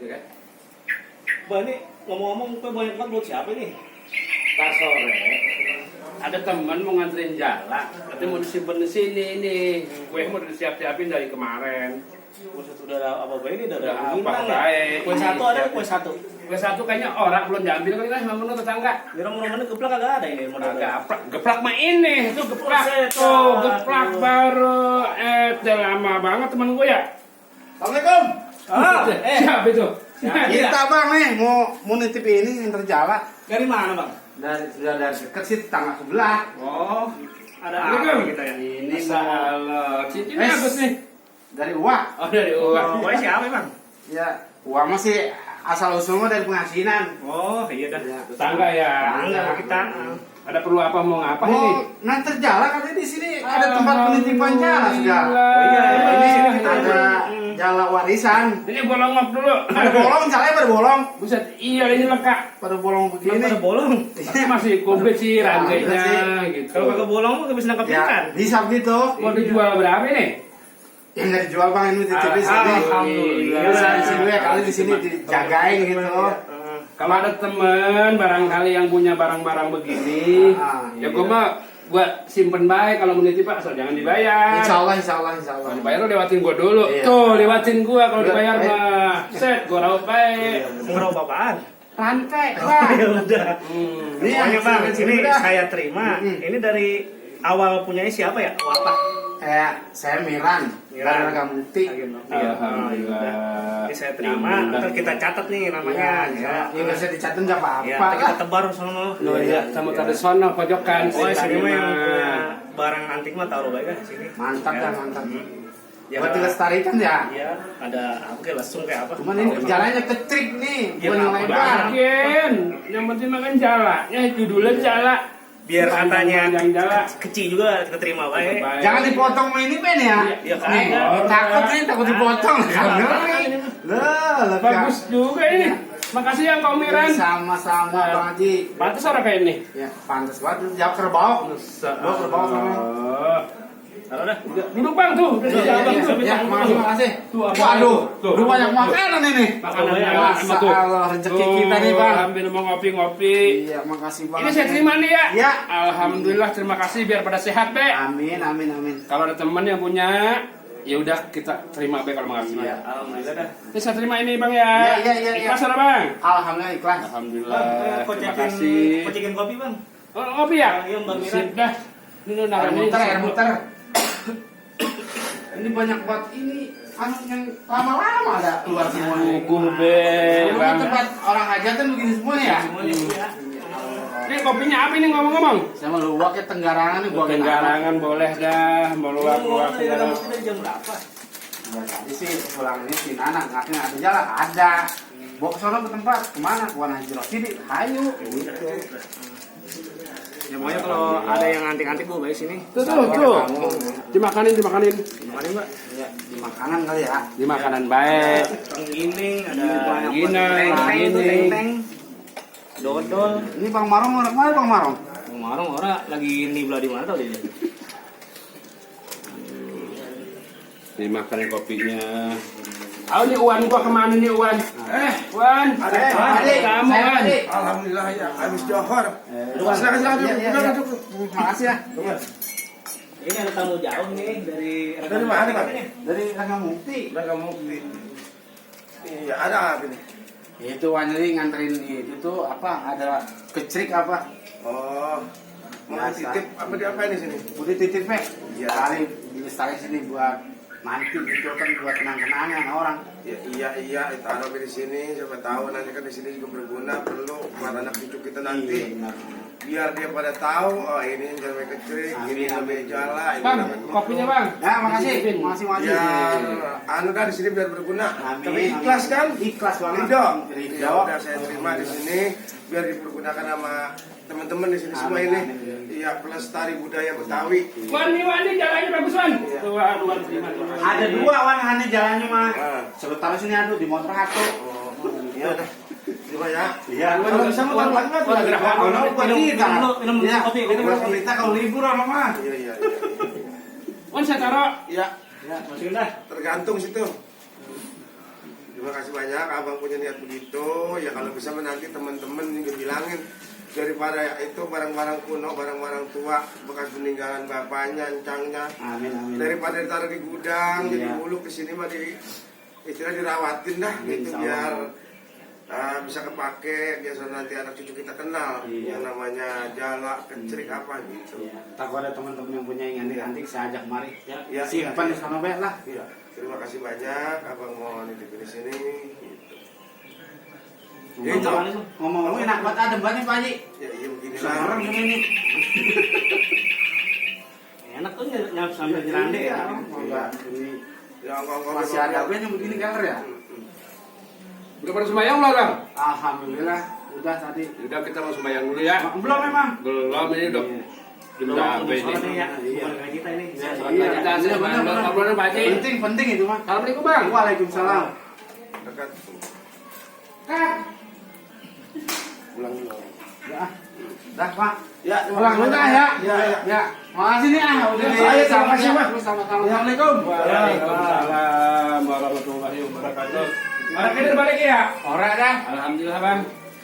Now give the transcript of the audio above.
kan? Bah, ini ngomong-ngomong kue banyak banget buat siapa nih? Ntar sore ada teman mau nganterin jala, katanya mau disimpan di sini nih. Kue mau disiap-siapin dari kemarin. Kue satu udah apa baik ini udah Udah apa bintang ya? baik. Kue satu ada kue satu. Kue satu kayaknya orang belum diambil kali kan sama tetangga. Di rumah-rumah geplak kagak ada ini modal. Geplak, geplak mah ini, itu geplak. Buset, Tuh, geplak baru. Udah lama banget teman gue ya. Assalamualaikum. Siapa itu? Kita bang nih mau nitip ini yang terjala. Dari mana bang? Sudah dari dekat sih tetangga sebelah. Oh, ada Assalamualaikum. apa kita ya? Ini salah. Cincinnya bagus nih. Dari Uwa. Oh, dari uang. Kue siapa bang? Ya, Uwa masih asal usulnya dari pengasinan. Oh iya dah. Ya. Tetangga ya. Tangga kita. Ada perlu apa mau ngapa ini? Mau nah terjala katanya di sini ada tempat penitipan jala segala. Oh iya, Ini sini kita ada jala warisan. Ini bolongok dulu. Ada bolong, jalanya pada bolong. Buset, iya ini lengkap. Pada bolong Ini begini. pada bolong. Tapi masih komplit sih rantainya sih. gitu. Kalau kagak bolong mah nggak bisa nangkap Ya, ikan. bisa gitu. Mau dijual berapa nih? Yang nggak dijual bang ini titip di sini. Alhamdulillah. Bisa di sini ya kali di sini dijagain gitu. Kalau ada temen barangkali yang punya barang-barang begini, ya gue mah gue simpen baik. Kalau mau nitip Pak, asal jangan dibayar. Insya Allah, insya Allah, insya Allah. Kalau dibayar lo lewatin gue dulu. Iya. Tuh lewatin gue kalau Udah, dibayar baik. mah. Set, gue raut baik. Ngerau apaan? Rantai, Oh Pak. ya udah. Ini Pokoknya bang, ini udah. saya terima. Ini dari awal punyanya siapa ya? Wapa. Saya Miran, dari Ragam Mukti. Alhamdulillah. Ini saya terima. Ntar kita catat nih namanya. Ya. Ini nggak usah dicatat nggak Ya, apa-apa. ntar kita tebar sono. Oh iya, sama tradisional pojokan. Oh, sini mah yang punya mah. barang antik mah taruh baik di sini. Mantap dah, mantap. Ya, Buat dilestarikan ya. Iya, ada apa kayak lesung kayak apa? Cuman ini jalannya kecrik nih, Ya, bukan yang apa lebar. Mungkin, yang penting makan jalanya, judulnya jala. Biar katanya yang jala. kecil juga kita terima baik. Jangan dipotong sama ini pen ya. Iya, Nih, kagak. takut nih, takut dipotong. Kagak. Lah, Bagus juga ini. Makasih ya Kak Miran. Sama-sama Bang Haji. Pantes orang kayak ini. Ya, pantas banget jawab kerbau. Gua kerbau sama. Taruh dah. Duduk Bang tuh. Ya, makasih. Tuh, apa? Waduh, Tuh. udah banyak makanan ini. Makanan Tuh, jala sama tuh. Allah, rezeki kita nih, Bang. Ambil mau ngopi-ngopi. Iya, makasih banget. Ini saya terima nih ya. Ya. Alhamdulillah, terima kasih biar pada sehat be. Amin, amin, amin. Kalau ada teman yang punya, ya udah kita terima be kalau makasih. Iya. Alhamdulillah dah. Ini saya terima ini Bang ya. Iya. Ikhlas ada Bang. Alhamdulillah ikhlas. Alhamdulillah. Terima Kocekin kasih. kocekin kopi bang. Oh, ngopi ya? Iya, Mbak Mira. Sip dah. Ini udah Air ini. muter, air muter. Ini banyak buat ini anu yang lama-lama ada keluar semuanya. Ukur be. Ini kan tempat orang hajatan begini semuanya ya. Semuanya ya. Ini kopinya apa ini ngomong-ngomong? Sama luwak ya Tenggarangan nih buat Tenggarangan boleh dah, mau luak-luak Dari segala. dari jam berapa? Tadi sih pulang ini si anak ngakunya ada jalan ada. Bawa ke sono ke tempat kemana? Ke Wan Haji Rosyidi. Ayo. Gitu. Ya pokoknya kalau ada yang antik-antik gue baik sini. Tuh. Dimakanin. Gimana mbak? Ya, di makanan kali ya. Di makanan baik. Penggiling, ada Ginang, teng-teng, dodol. Ini Bang Marong orang mana Bang Marong? Kemarin orang lagi nibla di mana tau dia? Dimakanin kopinya. Oh ini Uwan gua kemana nih Uwan? Wan. Adik, Kamu saya Wan. adik. Alhamdulillah ya, habis johor. Silakan. Silakan. Makasih ya. Ini ada tamu jauh nih dari Dari mana, Pak? Dari Ragam Mukti. Udah kamu iya, ada apa ini? Itu Wanri nganterin itu tuh apa? Ada kecrik apa? Oh, mau Biasa. titip apa di apa ini sini? Udah titip Pak. Iya. Kali dilestarikan sini buat nanti gitu kan buat kenang-kenangan orang. Ya, iya, taruh di sini. Siapa tahu nanti kan di sini juga berguna, perlu buat anak cucu kita nanti. Iya, benar. Biar dia pada tahu, oh ini jamai kecil, ini jamai jala, ini Bang, namanya. kopinya Bang. Ya, makasih. Makasih. Biar anu kan di sini biar berguna. Amin. Tapi ikhlas kan? Ikhlas banget. Ridho. Ridho. Ya udah saya terima di sini biar dipergunakan sama teman-teman di sini semua Amin, ini. amin. Iya, pelestari budaya Betawi. Wan ini jalannya bagus Wan. Tuh, Wan terima. Ada dua Wan jalannya mah. Ah. Sebentar sini ada di motor satu. Iya udah. Terima ya. Iya. Kalau bisa mau taruh lagi nggak? Wan, gerak apa? Buat kita. minum Iya, kopi. buat kita kalau libur apa mah. Iya. Wan saya taruh. Iya. Ya, masukin dah. Tergantung situ. Terima kasih banyak, abang punya niat begitu. Ya kalau bisa nanti teman-teman juga bilangin daripada itu barang-barang kuno, barang-barang tua bekas peninggalan bapaknya, encangnya. Amin, amin. Daripada ditaruh di gudang, Iya. jadi dulu kesini mah istilah dirawatin dah, gitu Insya biar Allah. bisa kepake, biasa nanti anak cucu kita kenal Iya. yang namanya jala, kecerik apa gitu. Iya. Takut ada teman-teman yang punya yang antik-antik, saya ajak mari. Ya. Ya, Simpan iya. di sana baik lah. Iya. Terima kasih banyak, abang mau nitipin di sini. Gitu. Ya, itu. Ngomong-ngomong enak banget adem banget Pak Haji. Ya iya begini Semarang lah. ini. Enak tuh nyap sampai jerande ya. Iya, ini Ya ngomong masih ada yang begini keler ya? Udah pada sembahyang belum, Bang? Alhamdulillah, udah tadi. Udah kita mau sembahyang dulu ya. Belum memang. Belum ini udah jam berapa ini? ya. Keluarga kita ini. Iya, Kita hasil ngobrolin Pak Haji. Penting itu mah. Assalamualaikum Bang. Waalaikumsalam. dekat. Pulang dulu. Ya. Dah, Pak. Ya, Pulang dulu dah ya. Ya, ya. Ya. Makasih nih udah. Ayo, terima kasih, Pak. Sama-sama. Assalamualaikum. Waalaikumsalam warahmatullahi wabarakatuh. Mana kita balik ya? Ora dah. Alhamdulillah Bang.